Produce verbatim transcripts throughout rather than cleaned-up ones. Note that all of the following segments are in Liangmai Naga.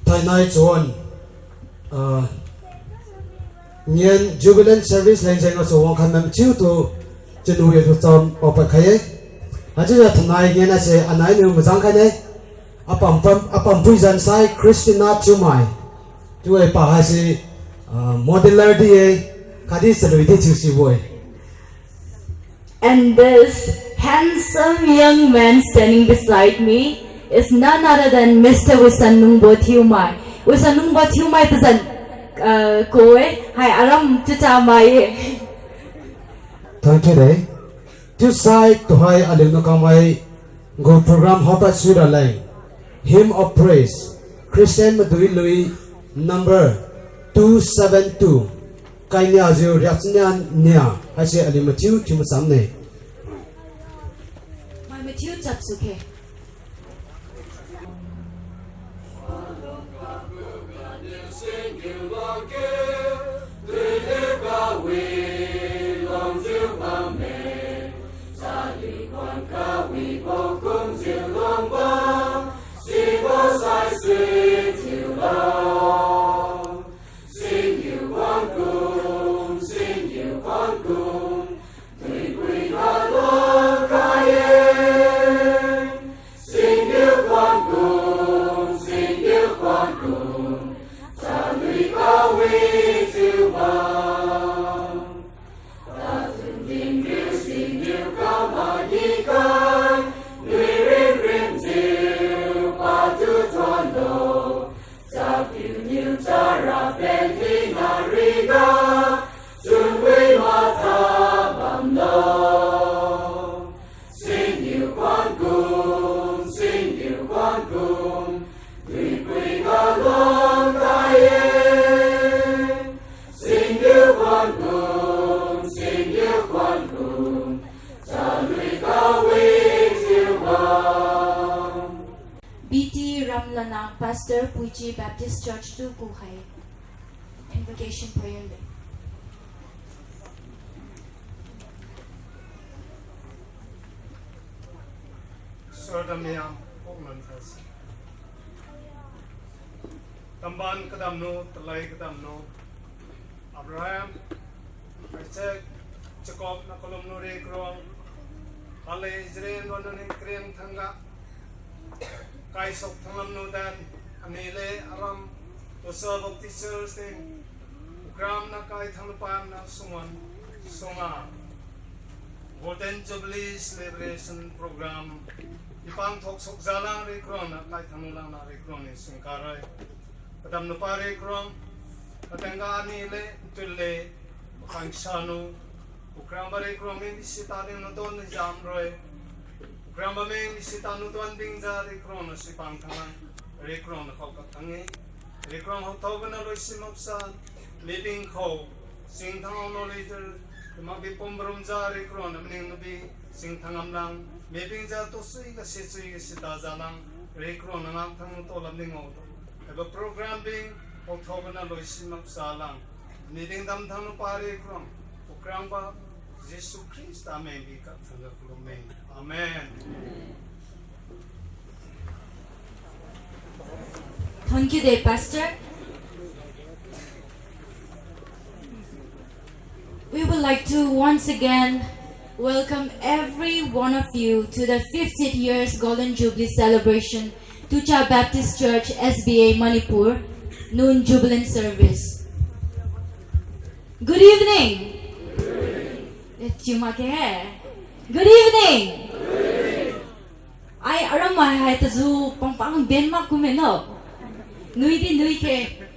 Thainai chawang, ah, ngen jubilant service leng jeng asu wangkhai mam chiutu chunwi tu cham paopat khai-e. Haichiujiu thainai ngen ase anai niu mazang khaine. Apam pam, apam pui zansai Christina Thiumai. Chiu-e pa haise, ah, modeler di-e, khatdi chalui di thiusibo-e. And this handsome young man standing beside me is none other than Mister Wisannungbo Thiumai. Wisannungbo Thiumai pazan, uh, ko-e, hai aram chiucha mai-e. Thank you de. Chiusai tuhai aliuniu kamai gu program haopa suira leng, Hymn of Praise, Christian Madui Lui number two seven two, kainiajiu riak chania nia, haise aliu mathiu thiu machamne. Mai mathiu chapsu khe. B T Ramlanang, Pastor, Puiji Baptist Church tu kukhai. Invocation prayer le. Sordamia poknan khas. Tamban kadamnu, talai kadamnu, Abraham, Isaac, Jacob na kalumnu rikrong, ale Israel wan nani kren thangga, kaisok thanglamnu dan, anile aram, Tosa Baptist Church ting, ukram na kai thanglupa na sungwan, sunga, Golden Jubilee Celebration Program, ipang thoksok jalang rikrong na kai thanglulang na rikrong ni singkaroi. Kadamnupa rikrong, katangga anile, tule, Pakhangsa nu, ukrangba rikrong mi sita ding nudon jamroi. Ukrangba mi sita nudon dingjiu rikrong na sipang thanglang, rikrong na khao kathang-e. Rikrong haothao bana loisi maksa, mibing khao, singthang nolider, makbi pumrumjiu rikrong na maning nubi, singthang amlang, mibingjiu tusui ga sichui ga sita jalang, rikrong na ngak thang nuto lam ning ngao tu. Haibo program bing, haothao bana loisi maksa lang. Niding damthang nupa rikrong, ukrangba, Jesu Khrista mengbi kathangga kalumme. Amen. Thank you de, Pastor. Like to once again welcome every one of you to the fiftieth year's Golden Jubilee celebration, Tucha Baptist Church, S B A Manipur, noon jubilant service. Good evening. Eh, chiu makge. Good evening. Ai, aram mai hai taju pangpang ben mak kumme no. Nui di nui khe,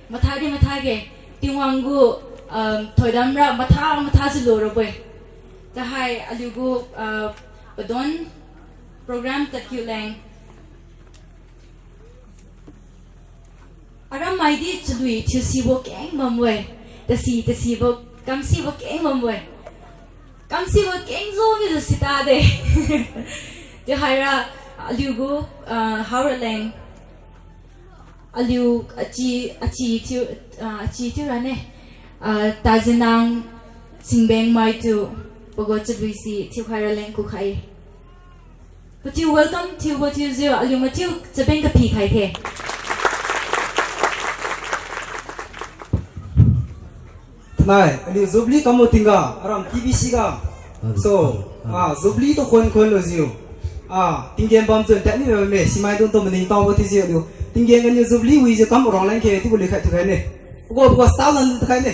matha di matha khe. Tingwang gu, um, thoidam ra matha matha jiu lu rabo-e. Tahai aliu gu, uh, padon program tadkiu leng. Aram mai di chalui thiusibo keng bambo-e. Tasi, tasibo, kamsibo keng bambo-e. Kamsibo keng jo mijiu sita de. Chiu haira, aliu gu, ah, haora leng. Aliu achi, achi thiu, ah, achi thiu rane. Ah, Tazinang Singbeng maitu pagu chalui si thiukhai raleng kukhai. Pachiu welcome thiubo thiujiu aliu mathiu chabeng kaphi khai khe. Thainai, aliu Jubilee kambo tingga, aram T B C ga. So, ah, Jubilee tu khon khon lujiu. Ah, tinggen bam chun tadni bamme, simaidung tu maningtaobo thiujiu aliu. Tinggen ganiu Jubilee wijiu kam rang leng khe, chiubo liukhai thiukhai ne. Pagu, pagu, style lan thiukhai ne.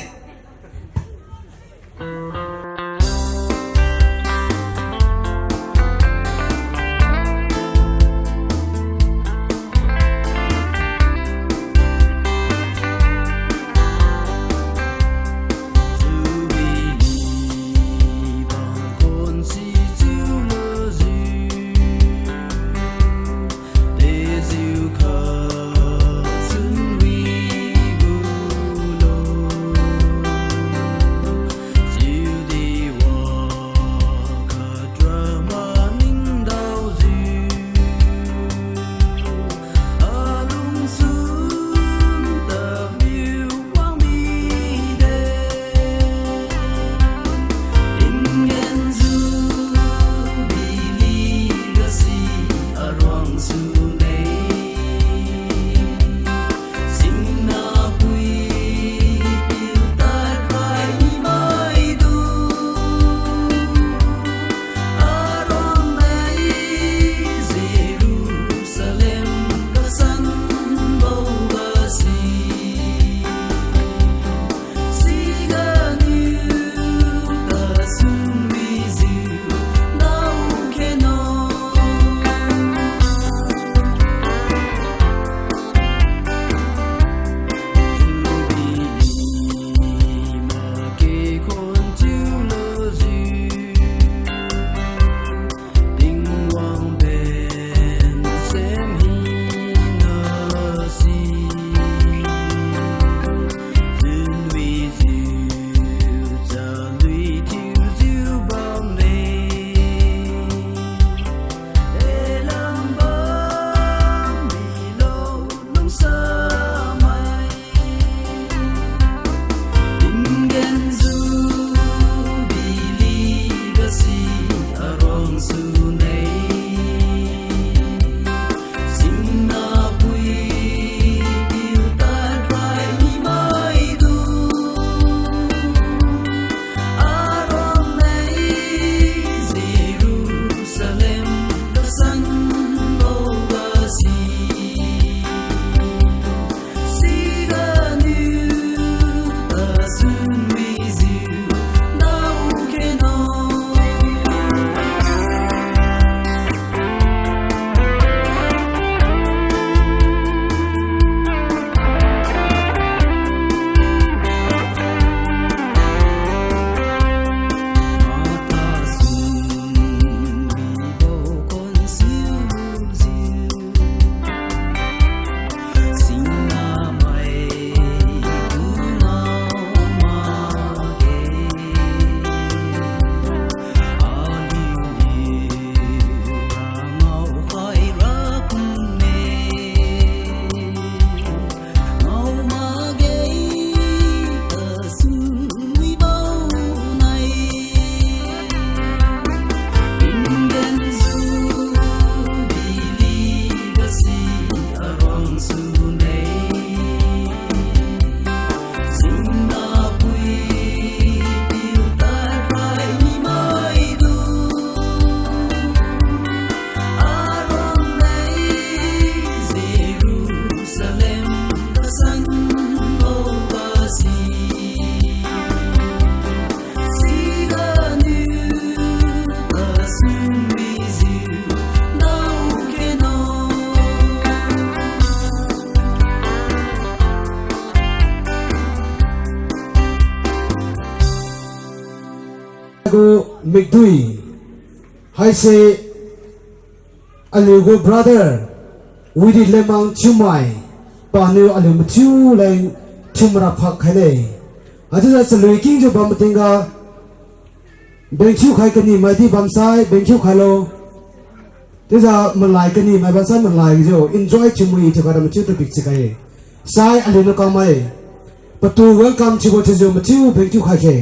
gu mikdui haise aliu gu brother Widi Lemang Chiumai, paniu aliu mathiu leng thiu mara phak khaile. Haichiujiu chalui kengjiu bam matingga bengthiu khai kani maidi bamsai bengthiu khailo. Chiujiu malai kani mai bamsai malaijiu enjoy thiumui thiu khaira mathiu tabik chikhai-e. Sai aliuniu kamai patu welcome thiubo thiujiu mathiu bengthiu khai khe.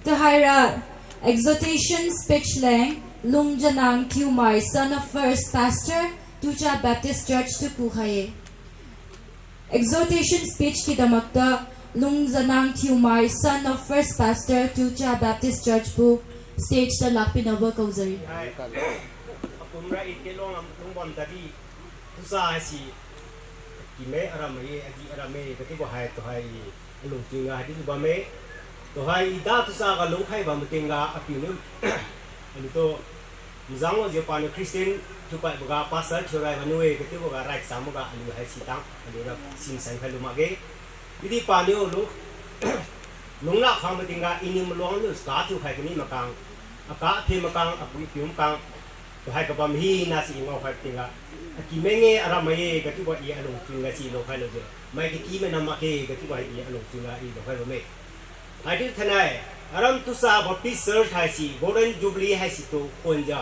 Tuhoira exhortation speech leng Lungjanang Thiumai, son of first pastor, Tucha Baptist Church tu kukhai-e. Exhortation speech kidamakta Lungjanang Thiumai, son of first pastor, Tucha Baptist Church pu stage ta lakpinabo kaojai. Hai, apumra i kelong am lungbam tadi, Tucha haise, kime aram ye, adi aram ye, katibo hai tuhai i alungchun ga haichiujiu bamme. Tuhai i da Tucha ga lungkhai bam mating ga apiu niu, aliutu, mazang wajiu paniu Christian thiupad boga pastor thiurai bamniu-e, katiuboga rai kasang boga aliu hai sitang, aliura simsan khai lu makge. Chiudi paniu lung, lungla khang mating ga iniu maluang niu ka thiukhai kami makang, aka aphi makang, apui apiu makang, tuhai kabam hina si i ngaokhai mating ga, akimeng-e aram mai-e katiubo i alungchun ga si lokhai lujiu, mai kaki mai nam makge katiubo i alungchun ga i lokhai bamme. Haichiu thainai, aram Tucha Baptist Church haise Golden Jubilee haise tu khonjiu,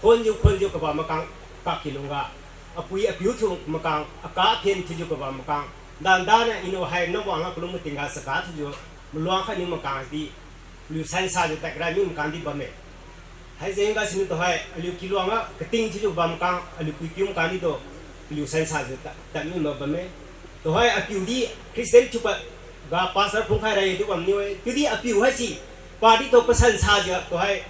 khonjiu khonjiu kabam makang, kaki lungga, apui apiu thiu makang, aka aphen thiujiu kabam makang, dan dana iniu hai nawang ga kalung mating ga chaka thiujiu maluang khai niu makang di, paliu sansajiu tad karai mi makang di bamme. Haijeng gasiniu tuhai aliu kiluang ga kating thiujiu bam makang, aliu pui piu makang di tu, paliu sansajiu tad, tad mi ma bamme. Tuhai apiu di Christian thiupad ga pastor phungkhai ra-e chiu bamniu-e. Chiudi apiu haise, padi tu pasansajiu tuhai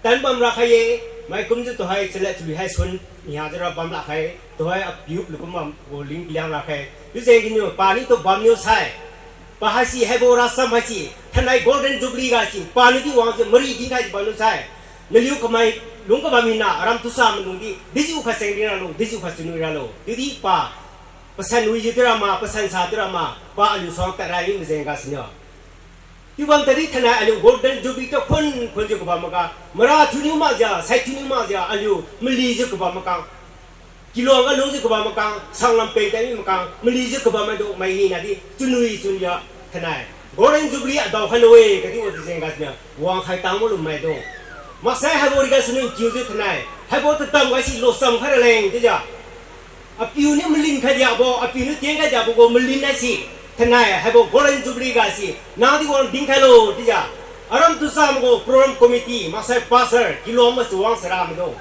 tan bam rakhai-e, maikumjiu tuhai chalad chalui hai sun, niha jiura bam lakhai, tuhai apiu lu kum bambo ling kaliang rakhai. Chiujeng giniu paniu tu bamniu sai, pa haise haibo rasam haise, thainai Golden Jubilee gasi paniu di wangjiu mari dinkhaijiu bamniu sai, naliu kamai lung kabam hina aram Tucha maidung di, dijiukha cheng di ralo, dijiukha chunwi ralo. Chiudi pa, pasan wijiu di rama, pasansa di rama, pa aliu suang tadrai mi majeng gasiniu. Chiubam tadi thainai aliu Golden Jubilee tu khun khunjiu kabam makga, mara thiuniu makjiu, sai thiuniu makjiu, aliu malijiu kabam makang, kiluang ga lungjiu kabam makang, sanglam peng tadmi makang, malijiu kabam maidung mai hina di chunwi chunjiu thainai Golden Jubilee adao khailo-e katibo di jeng gasiniu wangkhai tangbo lu maidung. Maksai haibo riga siniu kiujiu thainai haibo tatam gasi locham khai raleng chiujiu, apiu niu malin khai diabo, apiu niu tien khai diabo gu malin haise, thainai haibo Golden Jubilee gasi nang di wang dinkhailo chiujiu, aram Tucha mai gu program committee maksai pastor kiluang ma chawang sara maidung,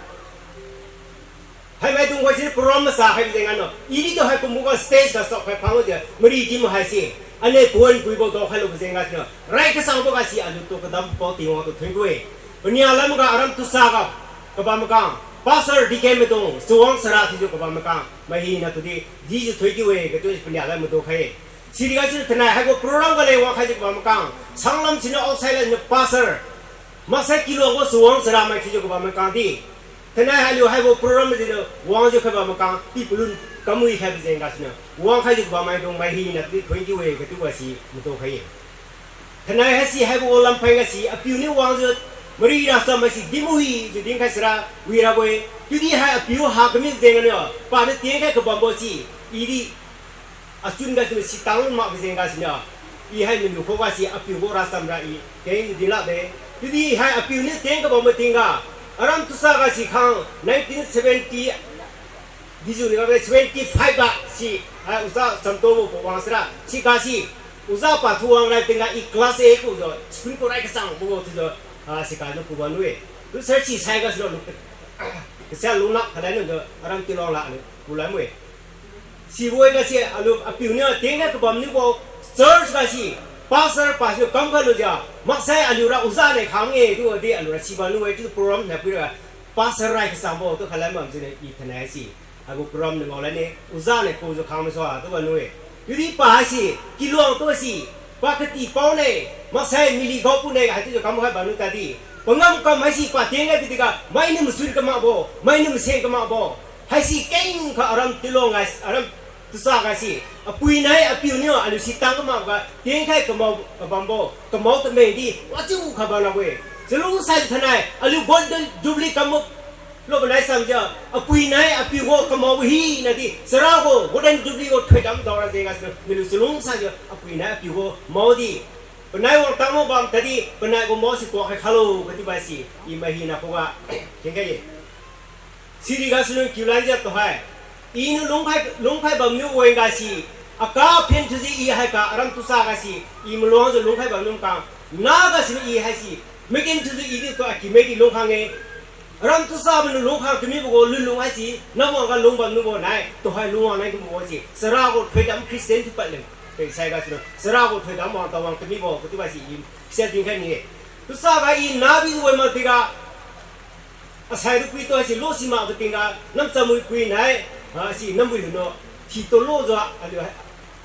hai maidung gasi program masa khai jeng ganiu, i di tu haikumbo ga stage ga sap khai phangjiu mari di ma haise, ane puan puibo dao khailo jeng gasiniu rai kasangbo gasi aliutu kadam pao Tingwang tu thuon ku-e. Pania lamga aram Tucha ga kabam makang, pastor, deacon maidung chawang sara thiujiu kabam makang mai hina tudi dijiu thuon kiu-e katu pania lam madu khai-e. Sidi gasi thainai haibo program ga leng wangkhaijiu kabam makang, sanglam siniu outside lamniu pastor, maksai kiluang gu chawang sara mai thiujiu kabam makang di, thainai aliu haibo program maidungniu wangjiu kabam makang pi palun kamwi khaibo jeng gasiniu wangkhaijiu kabam maidung mai hina tudi thuon kiu-e katu gasi madu khai-e. Thainai haise haibo lamphai gasi apiu niu wangjiu mari rasam haise dimuijiu dinkhai sara wi rabo-e. Chiudi hai apiu ha kami jeng ganiu paniu tienkhai kabambo si, i di achun gasiniu sitang lu makbo jeng gasiniu, i hai naliu khuga si apiu gu rasam ra i keng dinlakde. Chiudi hai apiu niu tien kabambo tingga, aram Tucha gasi khang nineteen seventy, dijiu niu ga seventy five ga si, hai oja Chamtobo pu wang sara siga si, oja pa thu wang rai tingga i class eight kujiu school ku rai kachangbo thiujiu, ah, siga niu ku bamniu-e. Tu sar si sai gasiniu lu, kasia lungnap khalai niu aram Tilong la aliu kulan we. Sibo-e gasi aliu apiu niu tienkhai kabam niubo church gasi pastor pa siu kamkhai lujiu, maksai aliura oja ne khang-e chiu di aliura si bamniu-e chiu program nai puira pastor rai kachangbo tu khalai bam jine i thainai si. Haibo program niu ngaolan ne oja ne kujiu khang maisua tu bamniu-e. Chiudi pa haise kiluang tu si, pa kati pao ne, maksai mily gaopu ne haichiujiu kamkhai bamniu tadi, pangam kam haise pa tienkhai bidiga mainiu machun kamakbo, mainiu maseng kamakbo, haise kengkha aram Tilong ga, aram Tucha gasi, apui nai apiu niu aliu sitang kamakga tienkhai kamao kabambo, kamao tameng di wachiu kha bam rabo-e. Chalungsai thainai aliu Golden Jubilee kambo lo banai samjiu, apui nai apiu gu kamaobo hina di chara gu Golden Jubilee gu thoidam daora jeng gasiniu naliu chalungsaijiu apui nai apiu gu mao di, panai wangtang mao bam tadi panai gu mao si kuak khai khalo katiubo si i mai hina khuga kengkhai-e. Sidi gasiniu kiulanjiu tuhai, iniu lungkhai, lungkhai bamniu wen gasi, aka phen thiujiu i haika aram Tucha gasi, i maluangjiu lungkhai bamniu makang, Naga siniu i haise, magenthiujiu i di tu akimai di lungkhang-e. Aram Tusa maniu lungkhang kamibo gu lunlung haise, nawang ga lungbam nubo nai, tuhoi lungwang nai kumbo se, chara gu thoidam Christian thiupad leng. Pe sai ga siniu, chara gu thoidam wang tawang kamibo, katiubo se i, sia dinkhai ni-e. Tusa ga i nabi wan mak tiga, asai rupui tu haise lo simak kating ga, namcham wipui nai, ah, si namwi luno, si tu lojiu, aliu,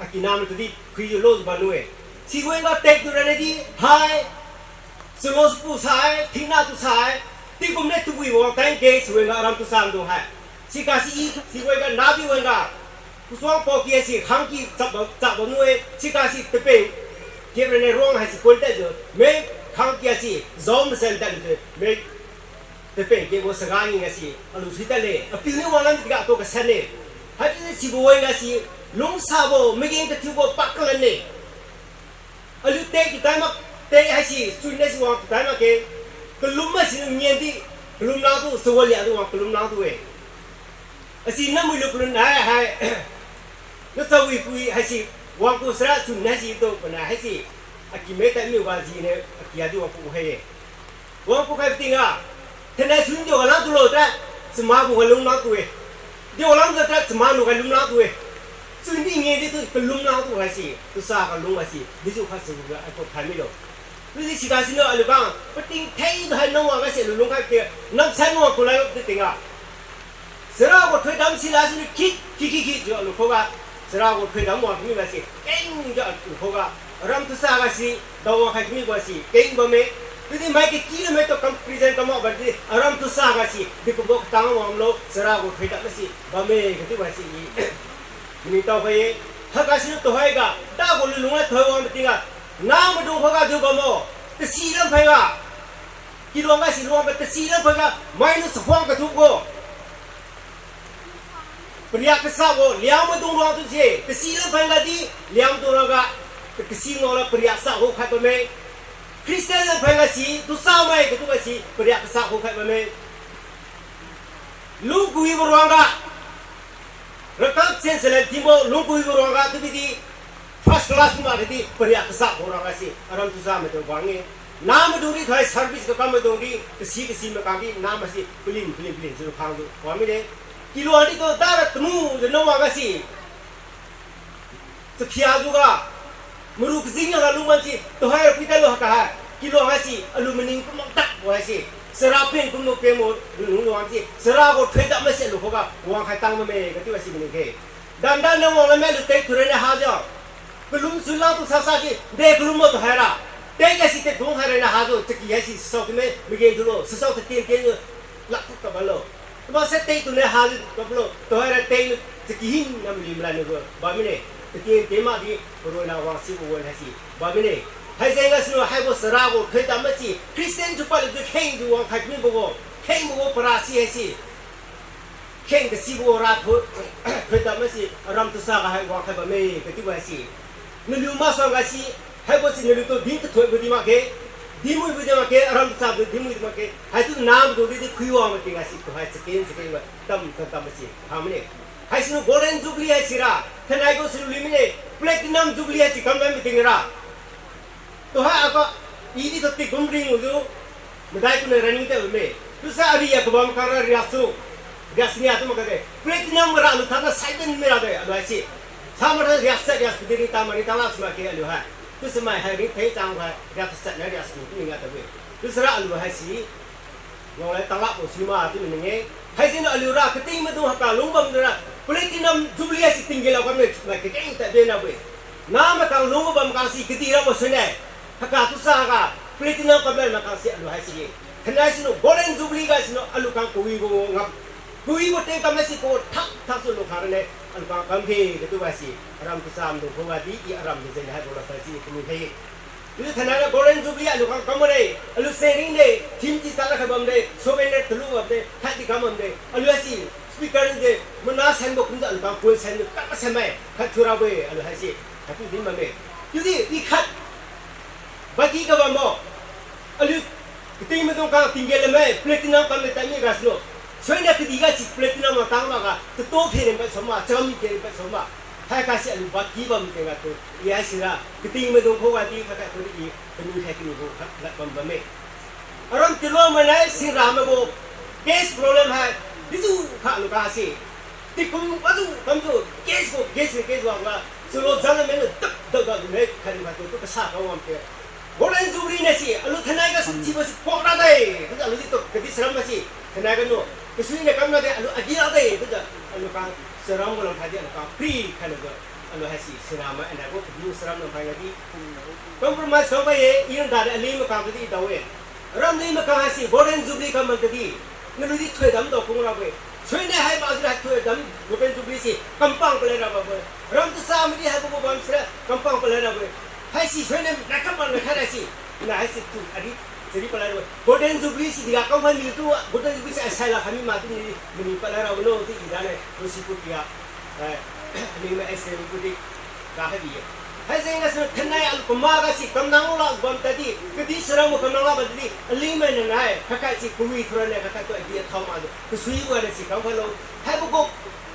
akinam tu di, phuijiu lojiu bamlu-e. Siwen ga tek tu rani di, hai, chalo sapu sai, thina tu sai, tingkum ne tuwi wang tang ke, siwen ga Aram Tusa dung hai. Siga si i, siwen ga nabi wan ga, kusuang pao kia si, khang ki chap ba, chap bamnu-e, siga si tapeng, kep rani ruang haise pon tadjiu, me, khang kia si, zom sen tadjiu, me, tapeng kebo saga ngi ga si, alu sui tadle, apiu niu wanglan tiga tu kasan-e. Haichiu sibo wan ga si, lungsabo, mageng kathiubo pak kalan-e. Aliu tek tu tai mak, tek haise, chun haise wang tu tai mak ke, kalum haise ngen di, kalum lang tu, sawa lia tu wang kalum lang tu-e. Asi namwi lu kalun hai, hai, nachawi pui haise, wangku sara chun haise tu, panai haise, akimai tadmiu ga jiniu, akia di wangku hai-e. Wangku khai tingga, thainai sun diu ga lang tulo ta, chama gu ga lung lang tu-e. Diu ga lang tu ta, chama lu ga lung lang tu-e. Chun di nge di tu kalum lang tu haise, Tusa ga lung haise, dijiu khat si ga aiko khai milo. Tudi siga siniu aliu kang, pating theng tu hai nang wang ga se lu lung khai ti, namsan wang kulai di tingga. Chara gu thoidam si la siniu khit, khit, khit, khit jiu alu khuga. Chara gu thoidam wang kamibo si, kengjiu alu khuga. Aram Tusa ga si, dao wang khai kamibo si, keng bamme. Tudi mai kaki lu mai tu kam present kam mak bamdi, Aram Tusa ga si, dikumbo katang wanglo, chara gu thoidam si, bamme, katiubo si i. Maningtao khai-e, haiga siniu tuhoi ga, da gu lunlung la thoi wang tingga, namaidung khuga diu bambo, tasi lamphai ga. Kiluang ga si luang ga tasi lamphai ga, mainiu chakhuang kathubo. Pariak kasabo, Liangmaidung ruang tu se, tasi lamphai ga di, Liangmaidung ruang ga, kasi ngao la pariak sa khukhai bamme. Christian lamphai ga si, Tusa mai katu ga si, pariak kasa khukhai bamme. Lungkuibo ruang ga, rakam sen salen tingbo, lungkuibo ruang ga, tu bidi, first class ma di, pariak kasabo ruang ga si, Aram Tusa maidung wang-e. Namaidung di thoi service kakam maidung di, kasi kasi makam di, nama si, palin, palin, palin, jiu khang jiu, wang mide. Kiluang di tu, dara tamu, jiu na wang ga si. Chakhia jiu ga, maru kajing ga lungban si, tuhoi pui talo haka hai, kiluang ga si, alu maning kumbo takbo hai si, chara pen kumbo penbo, lunlung wang si, chara gu thoidam ma si alu khuga, wang khai tang bamme, katiubo si maning khe. Danda nang wang la me lu tek tu rani hajiu. Kalum sun lang tu sasa si, de kalumbo tuhoira. Tek ga si tek dung hai rani hajiu, chaki hai si sasao tu me, magenthiulo, sasao tatien tien jiu, lak tu kabalo. Tama se tek tu ne hajiu, kabalo, tuhoira tek lu, chaki hin nam lim la ni gu, bam mine. Tatien tien mak di, paronna wang sibo wan hai si, bam mine. Haijeng ga siniu haibo chara gu thoidam ma si, Christian thiupad lu di kheng jiu wang khai kamibo gu, khengbo gu para si hai si. Kheng kasibo ra tho, thoidam ma si, Aram Tusa ga hai wang khai bamme, katiubo hai si. Naliu masuang ga si, haibo si naliu tu din kathoibo di makge, dinmuibo di makge, Aram Tusa tu dinmui di makge, haitu namaidung di di khui wang ma tingga si, tuhoi chaken chaken ga, tam tam tam ma si, ha mine. Haisiniu Golden Jubilee hai sira, thainai gu siniu li mine, Platinum Jubilee hai si kam mai mi tingra. Tuhoi aba, i di tu tingkum ring ujiu, madai kuniu running tadbamme. Tusa ariak kabam kara riak su, riak sini atu makade. Platinum mara alu thana silent mira de, alu hai si. Sama ra riak sa riak su di ring tama ring tala suma ke alu hai. Tusa mai hai ringtheng chang hai, riak sa na riak su ni nga tabe. Tusara alu hai si, ngaolai tanglakbo sima chiu maning-e. Haijengniu aliura kating maidung haka lungbam dura, Platinum Jubilee haise tinggen la kamne, mai kakeng tadbe nabo-e. Namaidung lungbo bam kang si kadih rabo suine. Haka Tusa ga, Platinum kamlan makang si alu hai si-e. Thainai siniu Golden Jubilee ga siniu alu kang kawibo ngam. Kawibo teng kamne si ko thak thak su lungkhang rane, alu kang kamkhe katu ga si. Aram Tusa maidung khuga di, i aram di jeng haibo la khai si kami khai-e. Chiudi thainai ra Golden Jubilee aliu kang kam mare, aliu sharing de, theme chi tala khai bamde, souvenir talu bamde, khatdi kam bamde, aliu asi, speaker de, mana sanbo kumjiu aliu kang pon sanjiu kam masanmai, khat thiurabo-e, aliu haise, khatdi din bamme. Chiudi, i khat, baki kabambo, aliu, kating maidung kang tinggen lamai, Platinum kamle tadmi gasuniu. Soiniu kadih ga si Platinum matang maga, tatu phe rin pad soma, chami phe rin pad soma. Haikasi aliu baki bam tingga tu, i haisira, kating maidung khuga di khat khat tu i, kami hai kami gu khat lad bam bamme. Aram tilong mai nai sira mai gu, gas problem hai, dizu kha lu kasi. Tikum wazu kamzu, gas gu, gas ni gas wangga, sulo jana mena tak tak ga lu ne, khari ma tu tu kasa kawang ke. Golden Jubilee na si, alu thanai gasu chibo si pok ra dai. Tuja alu di tok, kadi saram na si, thanai ganu. Kasui na kam na de, alu agi ra dai. Tuja alu kang saram gu lam khai di, alu kang free khai na ga. Alu haisi, saram ma, ena gu, kadi saram lam khai na di. Compromise kam khai ye, i nang da de, ali ma kang di dao ye. Aram li ma kang haisi, Golden Jubilee kam man kadi. Nalu di thoidam dao kung ra we. Suine hai ba sira thoidam, Golden Jubilee si, kampang palai ra ba we. Ram tu sa midi hai ba gu bam sira, kampang palai ra we. Haisi suine na kam man na khai ra si. Na haisi tu, adi, siri palai ra we. Golden Jubilee si diga kam khai mi tu, Golden Jubilee si asai la kami ma tu ni, mini palai ra we no, ti i da ne, tu si pu ti ga. Eh, ning ma S M gu di. Ga hai di ye. Hai jeng gasu thanai alu kama gasi kamnang la bam tadi, kadi saram gu kamnang la bam tadi, aling mai na nai, khakai si kawi thura ne, khakai tu agi athau ma du, kasui wa ne si kam khalo. Hai bu gu,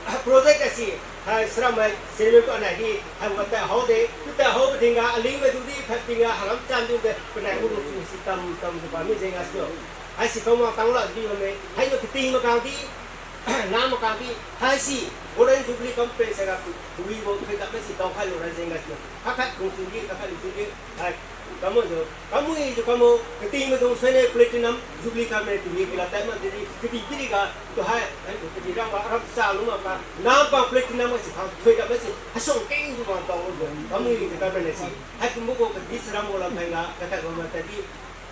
ah, project gasi, hai saram mai, senior tu anai di, hai wa tai hao de, tu tai hao ba tingga, aling mai du di, khat tingga, halam chan du de, panai gu ru si tam, tam du ba mi jeng gasu. Hai si kam wa tang la di wa me, hai no kating ma kang di, Nang makadi, haisi, Golden Jubilee kam pe saga, kawibo, khaikam si, tao khai lu ra jeng gasu. Khaikhat kung sunggi, khaikhat lu sunggi, hai, kamu jo, kamu i jo kamu, kating maidung suine Platinum Jubilee kam ne, tinggi kila tai ma, didi, kati piri ga, tu hai, hai, kati rang ba, rap sa lu ma ka, nang pa Platinum si, kha, thoidam si, hasong keng ju ma tao, kamu i jo kam ne si, hai kumbo ko, kati saram bo lam hai ga, khaikhat bo ma tadi,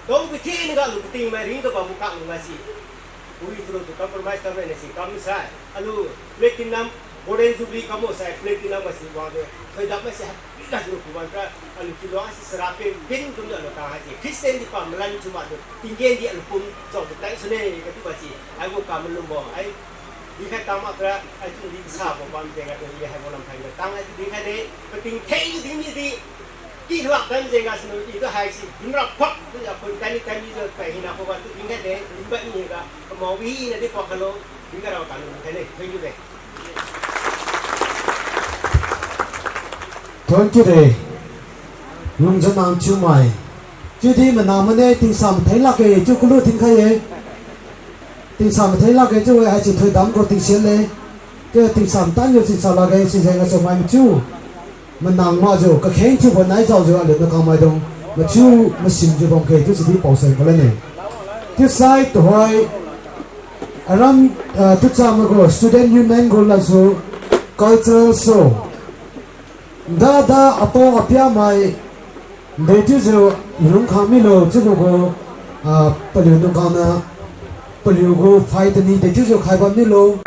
Dong kathina ga alu kating mai ring kabam ka lu ngasi. Ui, thulu tu compromise kam ne si kam sai. Alu platinum, Golden Jubilee kam sai, platinum ga si wang de. Thoidam mai si happy ga si kuban tra. Alu kiluang si sarape pin kum alu ka hai si. Christian di pa malan chuma tu. Tinggen di alu kum chok tu tai sune kati ba si. Ai gu kam lum bo. Ai Di khai tang mak kra, ai tu di sa bo bam jeng ga tu di hai bo lam khai ga. Tang ai di khai de, pating theng di mi di. Ki lak kan jeng ga sunu di tu hai si, dim rak pak tu ya pun tani tani tu kai hina ko ga tu di khai de, di ba ni ga, kamao wi na di pak khalo, di ga rao tang di khai de, thank you de. Thank you de. Lungjanang chiumai. Chiudi mana mane tingsa mathei lakge, chiu kulu tingkhai ye. Tingsa mathei lakge chiu-e, haichiu thoidam gu tingsian le. Chiu tingsa matanjiu tingsa lakge, sijeng gasu mai machiu. Manang makjiu, kakheng thiubo nai jaojiu aliu nakang maidung. Machiu masimjiu bamkhe, chiu sidi paosai kala ne. Chiusai tuhoi, aram, ah, tucha mai gu Student Union gu lasu, cultural show. Dada apao apia mai, dechiujiu lungkhang milo chiubo gu, ah, paliu nukang na, paliu gu phai tani dechiujiu khai bam milo.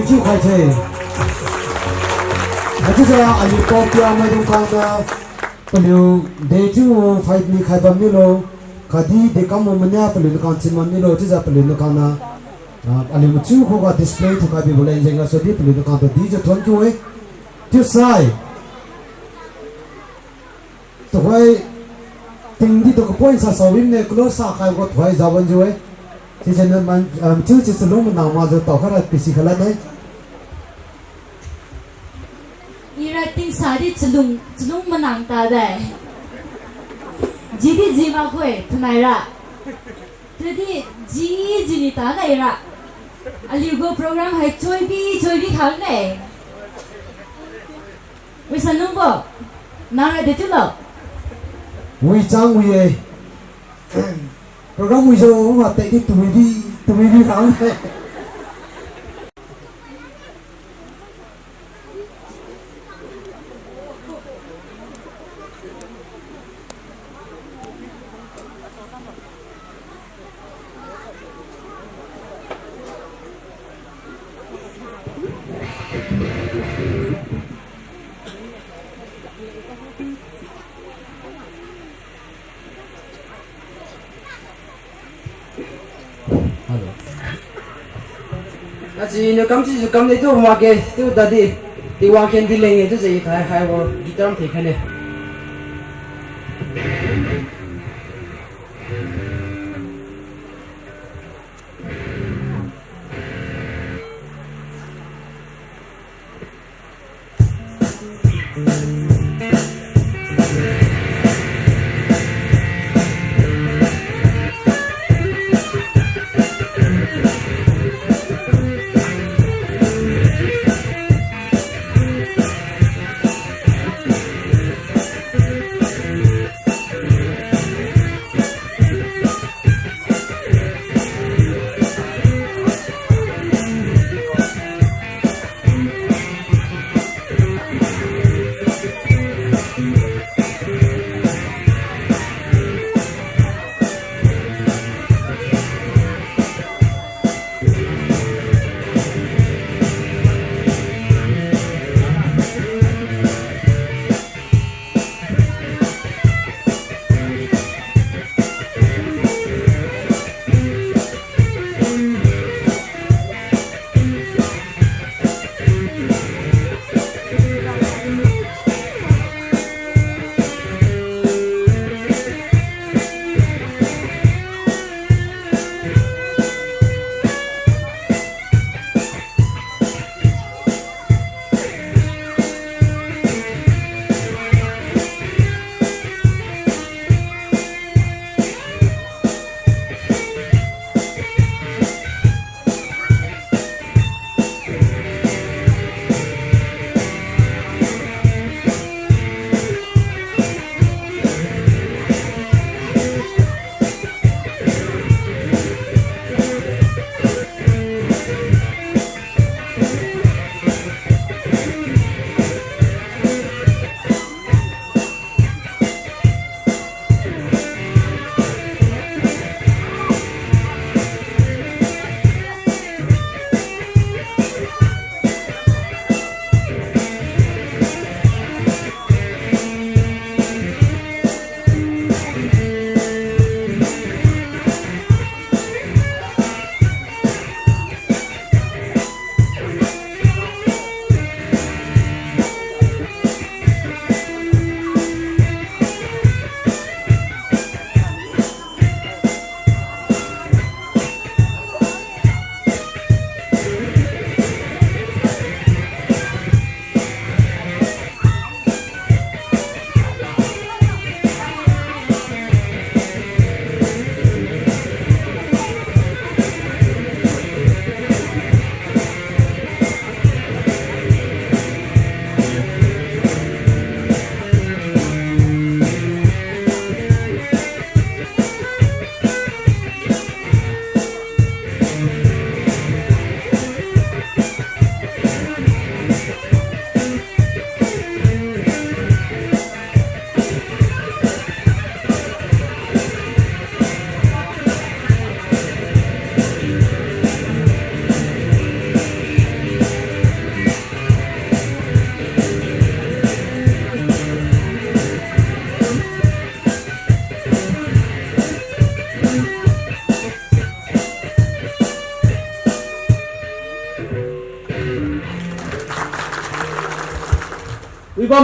Chiu khai the. Haichiujiu aliu paopia maidung khangna paliu de chiu five ni khai bam milo, khatdi dekambo mania paliu niu khang chin bam milo chiujiu paliu niu khangna, ah, aliu machiu khuga display thukhai bibo leng jeng gasu di paliu niu khang tu dijiu thuon kiu-e. Chiusai tuhoi tingdi tu kapoi sa sawi ne close sa khaibo tuhoi jawanjiu-e. Sijengniu man, ah, machiu si chalung manang makjiu taokhai ra pisi khalan-e. Ira tingsa di chalung, chalung manang tade. Jidi ji makge-e, thainai ra. Chiudi ji, jini tade ira. Aliu gu program hai choibi, choibi khang ne. Wisan nungbo, nara de chiulo. Wichang wi-e. Program wijiu ma tadi tumibi, tumibi khang ne. Hello. Aji niu kam sijiu kam le tu makge, chiu tadi. Tingwang khendi leng-e chiujiu i khai haibo guitar thikhaine.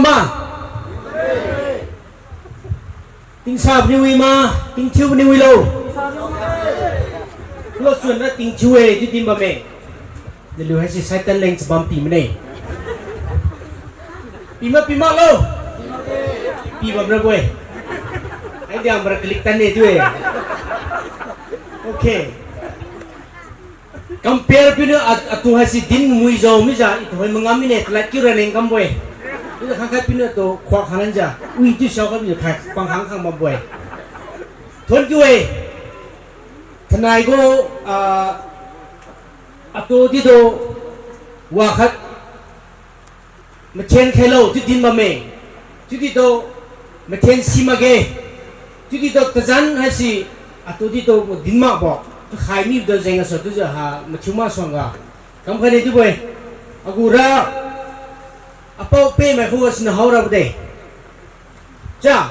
Ma. Tingsa bani wi ma, tingthiu bani wi lo. Close one na tingthiu-e, chiu din bamme. Naliu haise Satan leng chabam pi mane. Pi ma, pi ma lo. Pi bam rabo-e. Ai diang mara kalik tan ne chiu-e. Okay. Compare piuniu a, atu haise din mui jao mijiu, ituhoi mangam mine, talat kiu ra leng kambo-e. Chiujiu khangkhat piuniu atu khuak khanglan jiu, wi chiu siao khat piuniu khai pang khang khang bambo-e. Thon kiu-e. Thanai gu, ah, atu didu wa khat mathen khailo chiu din bamme. Chiudi tu mathen si makge. Chiudi tu tazan haise atu ditu din makbo. Khai mibo jeng gasu chiujiu ha mathiu masuangga kamkhai ne chiubo-e. Agu ra apao-peh mai khuga siniu hao rabo de. Cha.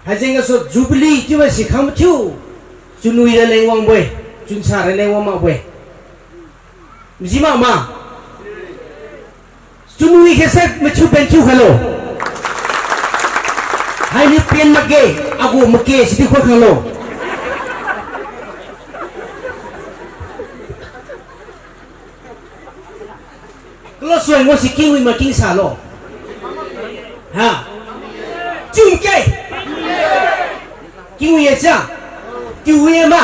Haijeng gasu Jubilee chiubo si khang mathiu. Chunwi raleng wangbo-e. Chunsa raleng wang makbo-e. Maji mak ma. Chunwi khe sai mathiu pen thiu khailo. Hainiu pen makge, agu make sidi khoi khanglo. Kalo suan ngasi kingwi ma kingsa lo. Ha. Chum ke. Kingwi-e cha. Tiuwi-e ma.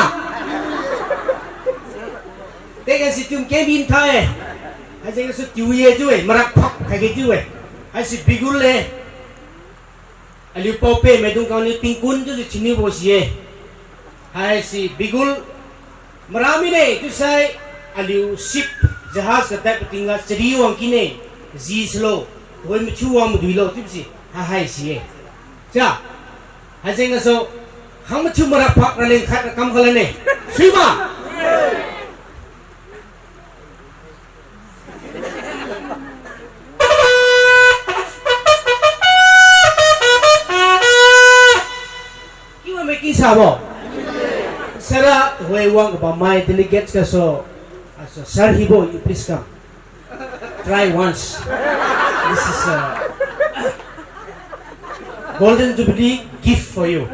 Tega si tium ke bin tha-e. Haijeng gasu tiuwi-e chiu-e, marak phak khaige chiu-e. Haisi Bigul-e. Aliu pao-peh maidung kangniu tingkun chiujiu thiniubo si-e. Haisi Bigul mara mine chiusai aliu ship, jahaz katad patingga chari wang kine, ji silo, tuhoi mathiu wang maduilo chiubo si, ha hai si-e. Cha, haijeng gasu, khang mathiu marak phak raleng khat rakam khalan-e. Sui ma? Kiu ma making sabo. Sir, ah, tuhoi wang kabammai delegates gasu, ah, so, sir hibo, you please come. Try once. This is a Golden Jubilee gift for you.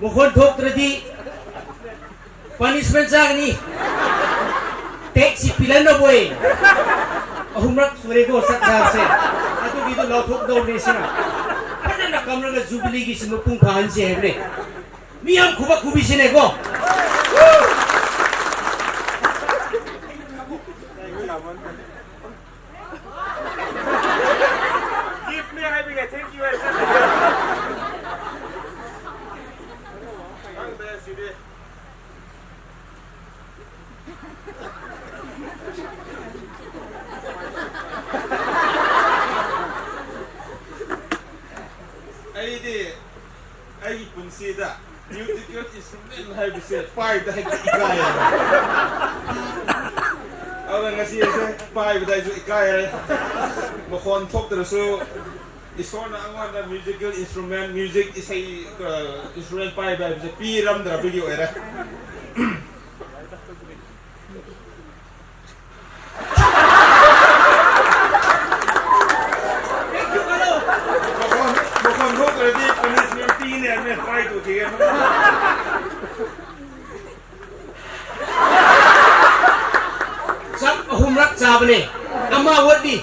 Makhon thok tradi punishment chagani. Tax si pilan rabo-e. Ahumrak sure ko sak sa se. Atu kitu lao thok dao ni sina. Pada na kamra ga Jubilee gi sima pung phahan se hebre. Mi ham khuba khubi sine ko. Gift ni hai bi ga thank you. Aidi, aigi pumsida musical instrument haibose paida hai ikai. Awa ngasi se paibo daisu ikai. Makhon thok tarasu, Isorna angwanda musical instrument, music isai, uh, instrument paibo haibose piramdra video era. Makhon, makhon thok taradi punishment pine, ame try tu tige. Chak ahumrak chabone. Ama wadi.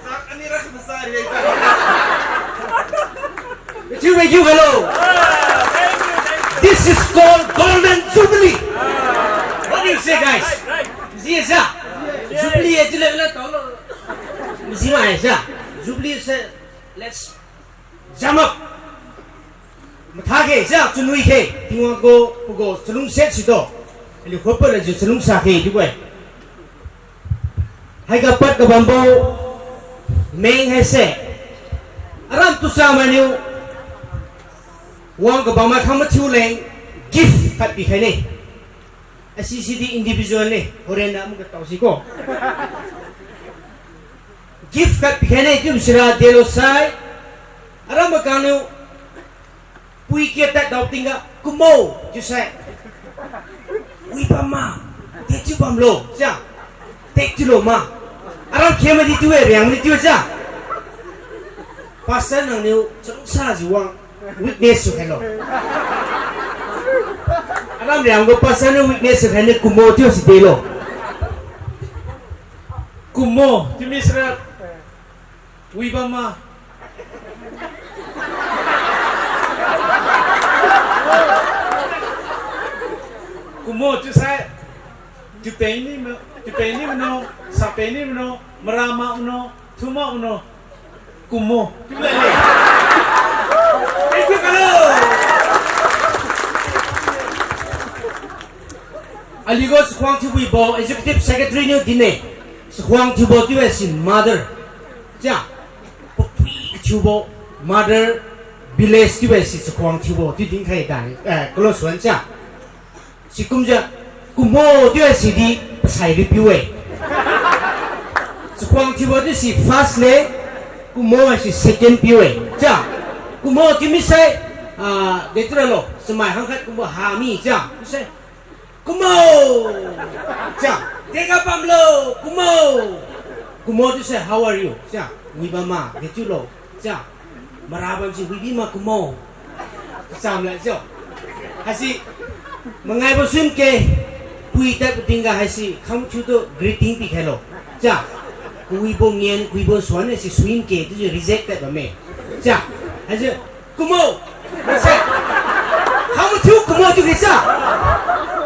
Chak anirak masa ri ta. Thank you, thank you, hello. This is called Golden Jubilee. What do you say, guys? Ji sa? Jubilee e, Jubilee la tolo. Ji ma sa? Jubilee se, let's jump up. Mathakhe sa, chunwi khe, Tingwang gu pagu chalungsiat situ. Aliu khopad lajiu chalungsa khe chiubo-e. Haiga pad kabambo meng haise, aram tusa mainiu wang kabammai khang mathiu leng gift khat pikhaine. Asi sidi individual ne, horen na amuga tao si ko. Gift khat pikhaine chiu sira delosai, aram makangniu pui kia tad dao tingga kumo chiusai. Wi bam ma, dechiu bamlo, sia. Dechiu lo ma. Aram khe madi chiu-e, riang madi chiu-e, sia. Pastor nangniu chungsajiu wang witness sukhailo. Aram riangbo pastor niu witness sukhai ne kumo chiu si delo. Kumo, chiumi sira, wi bam ma. Kumo chiusai, chiupeni ma, chiupeni mano, sapeni mano, mara ma mano, thuma mano, kumo chiu lale. Thank you, hello. Aliugu chakhuang thiubo executive secretary niu dinne, chakhuang thiubo chiu-e si mother. Chia, papui kathiubo mother village chiu-e si chakhuang thiubo chiu dinkhai da, eh, close one chia. Sikumjiu, kumo chiu-e sidi pasai ripiu-e. Chakhuang thiubo chiu si first le, kumo haisi second piu-e. Chia, kumo chiumi sai, ah, dechiu ralo, chamai hangkhat kumbo hami chia, chiusai, kumo! Chia, dega bamlo, kumo! Kumo chiusai, how are you? Chia, wi bam ma, dechiu lo. Chia, mara bam si wi bi ma kumo. Cham la chiu. Haisi, mangaibo suimke, pui tadbo tingga haisi, khamthiutu greeting pikhailo. Chia, kawibo ngen, kawibo suan haisi suimke chiujiu reject tad bamme. Chia, haisi, kumo. Mase, khamthiu kumo chiu khe sia.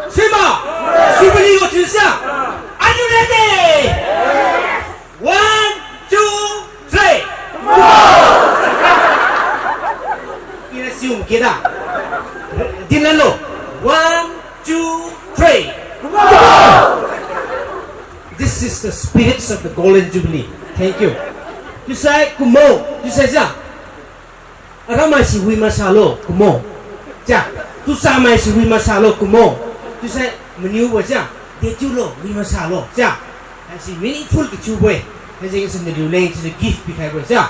Suima, suibali lo chiu sia. Are you ready? One, two, three. Ira sium kida. Dinlanlo. One, two, three. This is the spirits of the Golden Jubilee. Thank you. Chiusai kumo, chiusai ja. Aram maise wi masalo kumo. Chia, tucha maise wi masalo kumo. Chiusai maniubo chia, dechiu lo wi masalo chia. Haise meaningful kathiubo-e. Haijengse naliuleng chiujiu gift pikhaibo-e chia.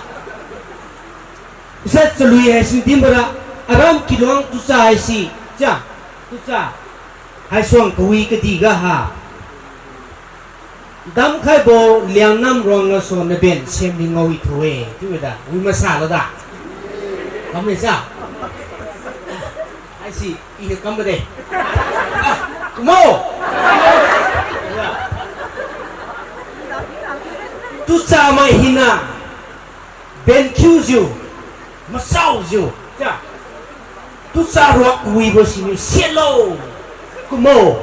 Chiusai chalui haise dinbora, aram kiluang tucha haise chia. Tucha haisuang kawi kadihga ha. Damkhaibo Liangnam ruang gasu naben semdi ngaowi thu-e chiubo da, wi masalo da. Kamle sa. Haisi iniu kambo de. Ah, kumo. Tucha mai hina. Benkhiujiu, masaojiu, chia. Tucha ruak kawibo siniu siatlo, kumo.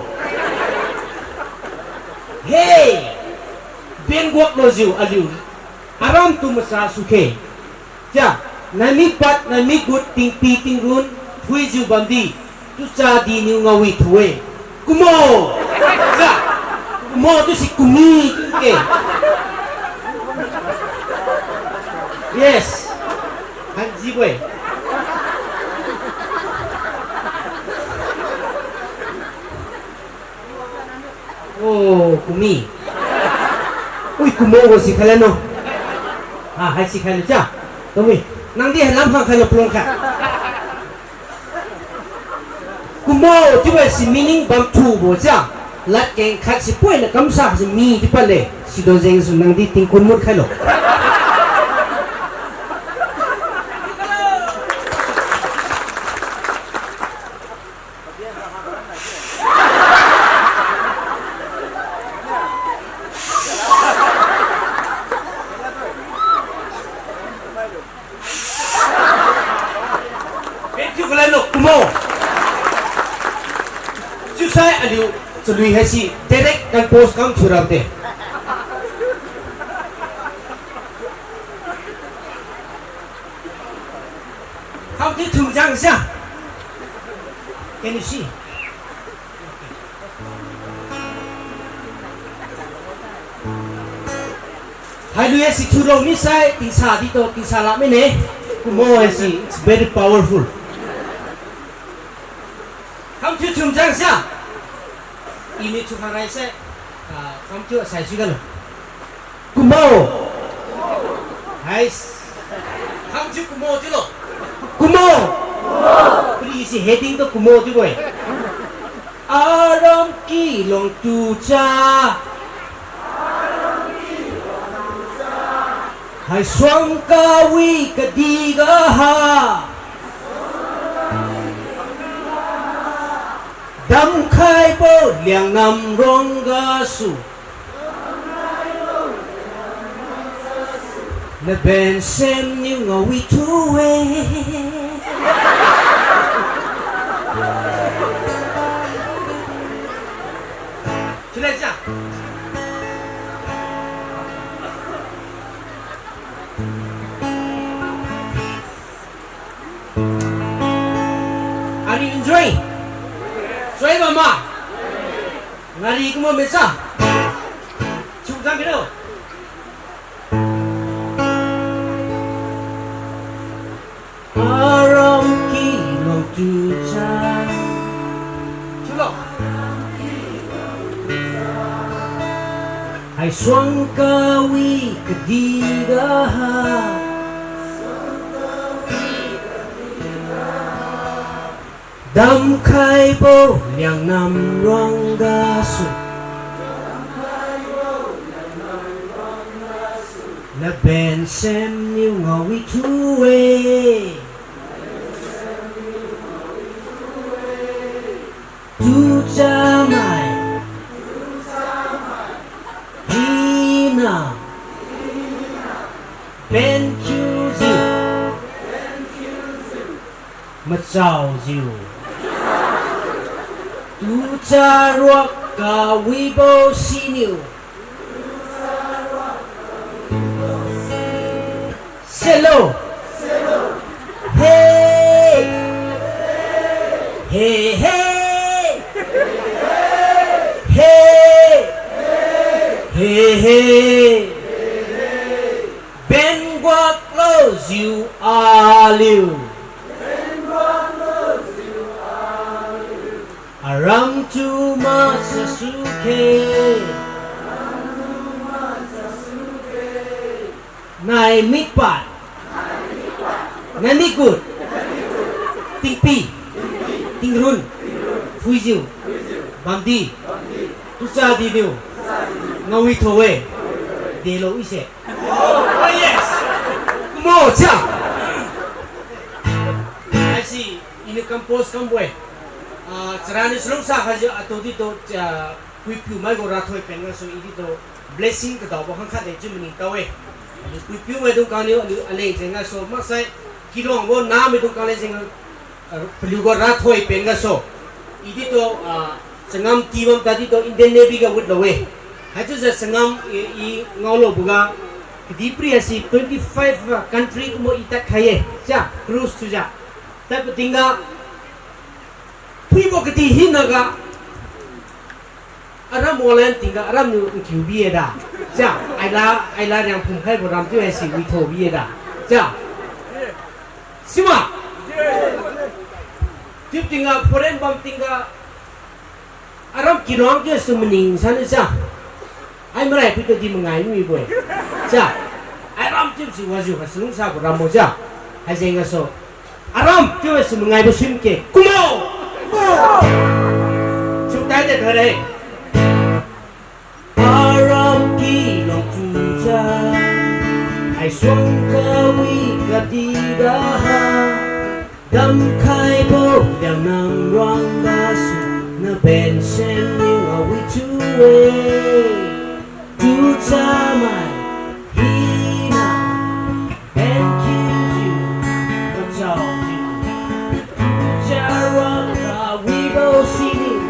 He, benguak lojiu aliu aram tu masa sukhe. Chia, naimik pad, naimik gut, tingpi tingrun, phuijiu bamdi, tucha diniu ngaowi thu-e. Kumo! Chia, kumo chiu si kumi ke. Yes. Hanjibo-e. Oh, kumi. Ui, kumo gu sikhai lano. Ah, hai sikhai lu chia. Tumi, nangdi hai lam khang khailo palung kha. Kumo chiubo si meaning bamthubo chia. Ladkeng khat si poina kamsa si mi chiu padle. Sido jengsu nangdi tingkun mut khailo. Thank you, kalailo, kumo. Chiusai aliu chalui haise direct compose kam thiurade. Kamthiu thum jang sia. Can you see? Hailu haise thiulo misai tingsa dito, tingsa lak mine. Kumo haise, it's very powerful. Kamthiu thum jang sia. Iniu thiu khangraise, ah, kamthiu asai sui galo. Kumo. Hais. Kamthiu kumo chiulo. Kumo. Pali si heading tu kumo chiubo-e. Aram kiluang tucha. Haisuang kawi kadihga ha. Damkhaibo Liangnam ruang gasu. Naben semniu ngaowi thu-e. Chulai cha. Are you enjoying? Enjoy bamma? Ngari kumbo mesa. Chukjang kino. Aram kiluang tucha. Chulo. Haisuang kawi kadihga ha. Damkhaibo Liangnam ruang gasu. Naben semniu ngaowi thu-e. Tuchamai hina penkhiujiu machaojiu. Tucha ruak kawibo siniu. Selo. He. He, he. He. He, he. Benguak lojiu aliu. Aram tu masasu khe. Nai mikpad. Nai mikut. Tingpi. Tingrun. Phuijiu. Bamdi. Tucha diniu. Ngaowi tho-e. Delo ise. Oh, yes. Kumo cha. Haise iniu compose kambo-e. Ah, charani chalungsa khaijiu atu ditu, ah, puipiu maigu rathoi pen gasu i ditu blessing kadaobo khangkhat de chiu maningtao-e. Aliu puipiu maidung kangniu aliu aleng jeng gasu maksai kiluangbo nahmaidung kang leng jeng, ah, paliugu rathoi pen gasu i ditu, ah, changam tibam tadi tu Indian Navy ga wutlo-e. Haichiujiu changam i, i ngaoloboga kadihpiri haise twenty five, ah, country kumbo i tadkhai-e. Cha, cruise thiujiu. Tadbo tingga phuibo kadih hinaga aram walan tingga aramniu nkiu bi-e da. Cha, aila, aila riang phumkhaibo ram chiu haise witho bi-e da. Cha. Sima. Chiu tingga foreign bam tingga aram kiluang chiusu maning saniu cha. Ai marai pui tudi mangai mibo-e. Cha. Aram chiusi wajiu ha chalungsabo rambo cha. Haijeng gasu. Aram chiusu mangaibo sum ke. Kumo! Sum tai de thare. Aram kiluang tucha, haisuang kawi kadihga ha, damkhaibo Liangnam ruang gasu, naben semniu ngaowi thu-e. Tuchamai hina penkhiujiu machaojiu, tucha ruak kawibo siniu.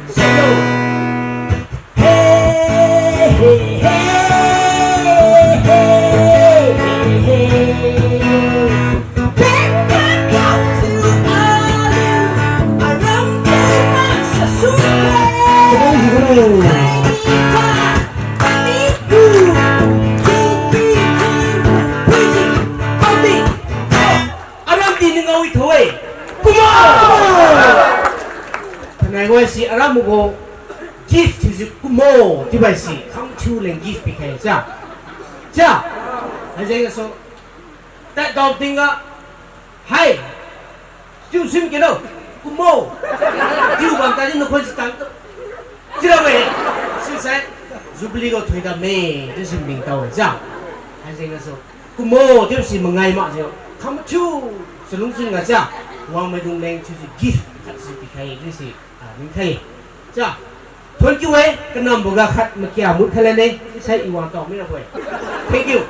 Selo. Aram di ni ngaowi tho-e. Kumo! Thainai wai si aram gu gift thiujiu kumo chiubo si khangthiu leng gift pikhai cha. Cha. Haijeng gasu. Tadao tingga. Hai. Chiu sim kilo. Kumbo. Chiu bam tadi nakhon si tang tu. Chiura me. Sisai. Jubilee ga thoidam me. Chiusi mingtao ja. Haijeng gasu. Kumbo chiusi mangai makjiu. Khamthiu. Chalungchun ga ja. Wangmaidung leng chiusi gift. Khatsi pikhai. Chiusi. Ah, mingkhai. Ja. Thank you e. Kanambo ga khat makia mut khalan e. Sisai i wangtao mirabo-e. Thank you.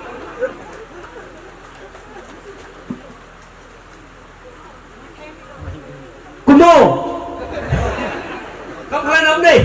Kumbo. Kam khalan nam de.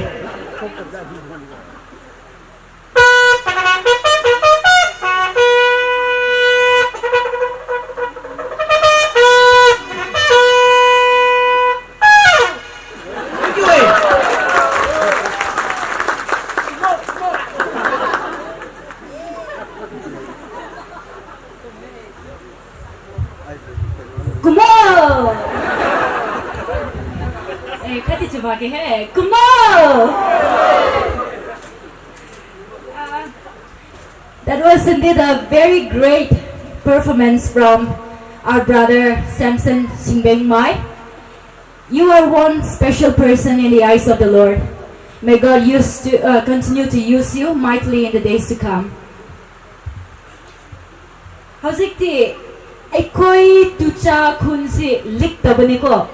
Kumbo! Eh, khatdi chiuba ke he. Kumbo! Uh, that was indeed a very great performance from our brother Samson Singbengmai. You are one special person in the eyes of the Lord. May God use to, uh, continue to use you mightily in the days to come. Hojikti, ꯑꯩꯈꯣꯏ ꯇꯨꯆꯥ ꯈꯨꯟꯁꯤ ꯂꯤꯛꯇꯕꯅꯤꯀꯣ꯫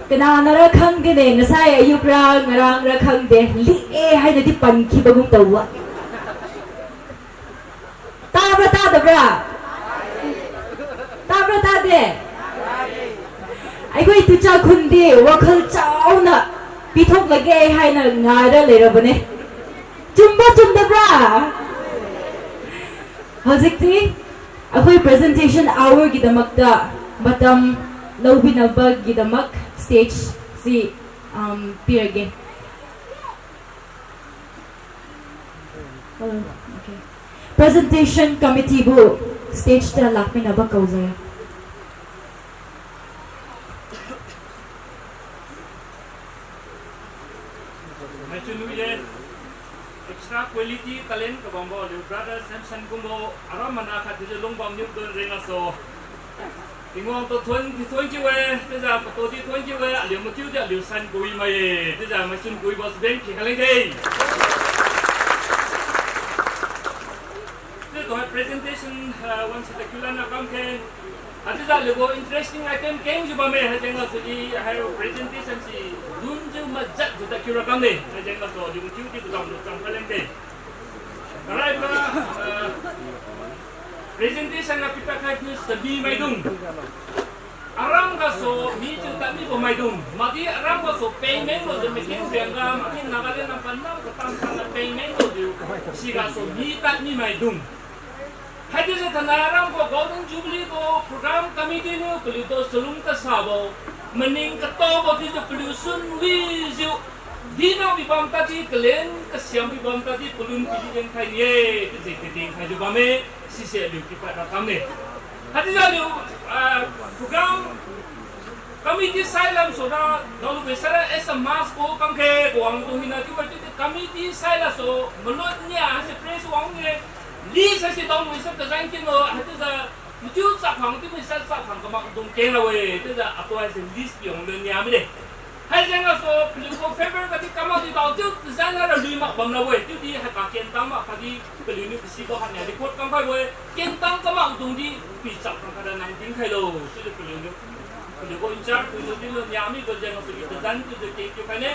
ꯀꯅꯥꯅꯔ ꯈꯪꯗꯦꯅꯦ, ꯉꯁꯥꯏ ꯑꯌꯨꯛꯔ ꯉꯔꯥꯡꯔ ꯈꯪꯗꯦ, ꯂꯤꯛꯑꯦ ꯍꯥꯏꯅꯗꯤ ꯄꯟꯈꯤꯕꯒꯨꯝ ꯇꯧꯕ꯫ ꯇꯥꯕ꯭ꯔꯥ ꯇꯥꯗꯕ꯭ꯔꯥ? ꯇꯥꯕ꯭ꯔꯥ ꯇꯥꯗꯦ? ꯑꯩꯈꯣꯏ ꯇꯨꯆꯥ ꯈꯨꯟꯗꯤ ꯋꯥꯈꯜ ꯆꯥꯎꯅ ꯄꯤꯊꯣꯛꯂꯒꯦ ꯍꯥꯏꯅ ꯉꯥꯏꯔ ꯂꯩꯔꯕꯅꯦ꯫ ꯆꯨꯝꯕ ꯆꯨꯝꯗꯕ꯭ꯔꯥ? ꯍꯧꯖꯤꯛꯇꯤ ꯑꯩꯈꯣꯏ presentation hour ꯒꯤꯗꯃꯛꯇ ꯃꯇꯝ ꯂꯧꯕꯤꯅꯕꯒꯤꯗꯃꯛ stage ꯁꯤ, ꯑꯝ, ꯄꯤꯔꯒꯦ꯫ Hello. Okay. Presentation committee ꯕꯨ stage ꯇ ꯂꯥꯛꯃꯤꯟꯅꯕ ꯀꯧꯖꯔꯤ꯫ Maichun wi-e, extra quality talent kabambo aliu brother Samson kumbo aram mana khat thiujiu lungbam niu don jeng gasu. Tingwang tu thuon, thuon kiu-e, chiujiu patu di thuon kiu-e, aliu mathiu di aliu san kui mai-e, chiujiu maichun kuibo sibeng phi khaleng de. Chiutu hai presentation, ah, wan si takiu lanna kam khe. Haichiujiu aliu gu interesting item kengjiu bamme, haijeng gasu i hai presentation si dunjiu majatjiu takiu ra kam de, haijeng gasu aliu mathiu di kudam lu chang khaleng de. Karaibo, ah, presentation ga pipa khai thiu sabi maidung. Aram gasu mi chiu tadmibo maidung. Makdi aram gasu payment lojiu making riangga, makdi Nagaland lam panam katam khangga payment lojiu. Sigasu mi tadmi maidung. Haichiujiu thainai aram gu Golden Jubilee gu program committee niu paliutu salung kasabo, maning kataobo chiujiu paliu sun wijiu, dinao bibam tadi kalen kasiam bibam tadi palun pidi din khai ni-e, chiujiu kadin khaijiu bamme, sise aliu pipa ra kam ne. Haichiujiu aliu, ah, program committee sai lam sura, daolubui saira as a mass ko kamkhe kawang tu hina chiubo chiudi committee sai lasu, malot nia haise press wang-e, list haise daolubui sai tazan kino, haichiujiu, mathiu chapkhang chiubo sai chapkhang kamak dung keng ra-e, chiujiu atu haise list pi wang lon nia mide. Haijeng gasu paliu gu favor gadi kamak di dao chiu tazan haira lui mak bam ra-e, chiudi haipa kentang mak khatdi paliuniu kasibo khatnia record kamkhaibo-e, kentang kamak dungdi pichap khang khatda nang dinkhailo, chiujiu paliuniu, paliu gu in-charge puitu dinlu nia mibo jeng gasu i tazan chiujiu kengkiu khaine.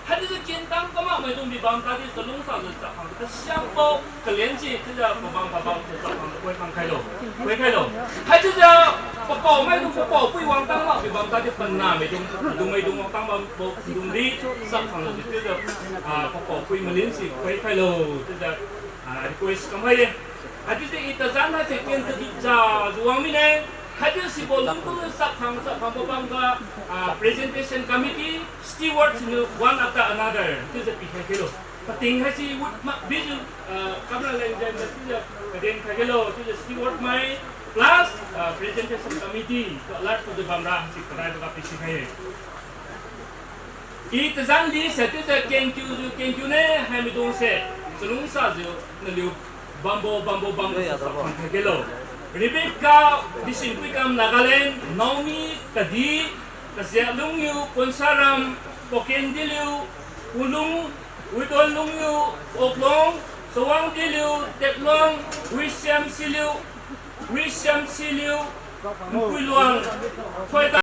Haichiujiu kentang kamak maidung bibam tadi chalungsajiu chapkhang kasiambo kalen si chiujiu pabam pabam chiu chapkhang koi khang khailo, koi khailo. Haichiujiu papao maidung papao pui wangtang mak bibam tadi pana maidung, dung maidung wangtang bambo dungdi chapkhang chiujiu, ah, papao pui malin si koi khailo, chiujiu, ah, request kamkhai-e. Haichiujiu i tazan haise ken tadi jajiu wang mine. Haichiu sibo lungtung chapkhang chapkhang pabamga, ah, presentation committee, steward siniu one after another chiujiu pikhai khelo. Pating haise wood ma bijiu, ah, kamra leng jengga chiujiu kaden khai khelo, chiujiu steward mai, plus, ah, presentation committee, tu alert thiujiu bamra si karaiboga pisikhai-e. I tazan list se chiujiu kengkiujiu kengkiu ne, hai maidungse, chalungsajiu naliu bambo bambo bambo se chapkhang khai khelo. Rebecca, Disinpuikam, Nagaland, Naomi, Kadi, Kaziak Lungniu, Ponsaram, Poken Diliu, Pulung, Widon Lungniu, Oklong, Chawang Diliu, Tetlong, Wisiam Siliu, Wisiam Siliu, Npuiluang, Thoida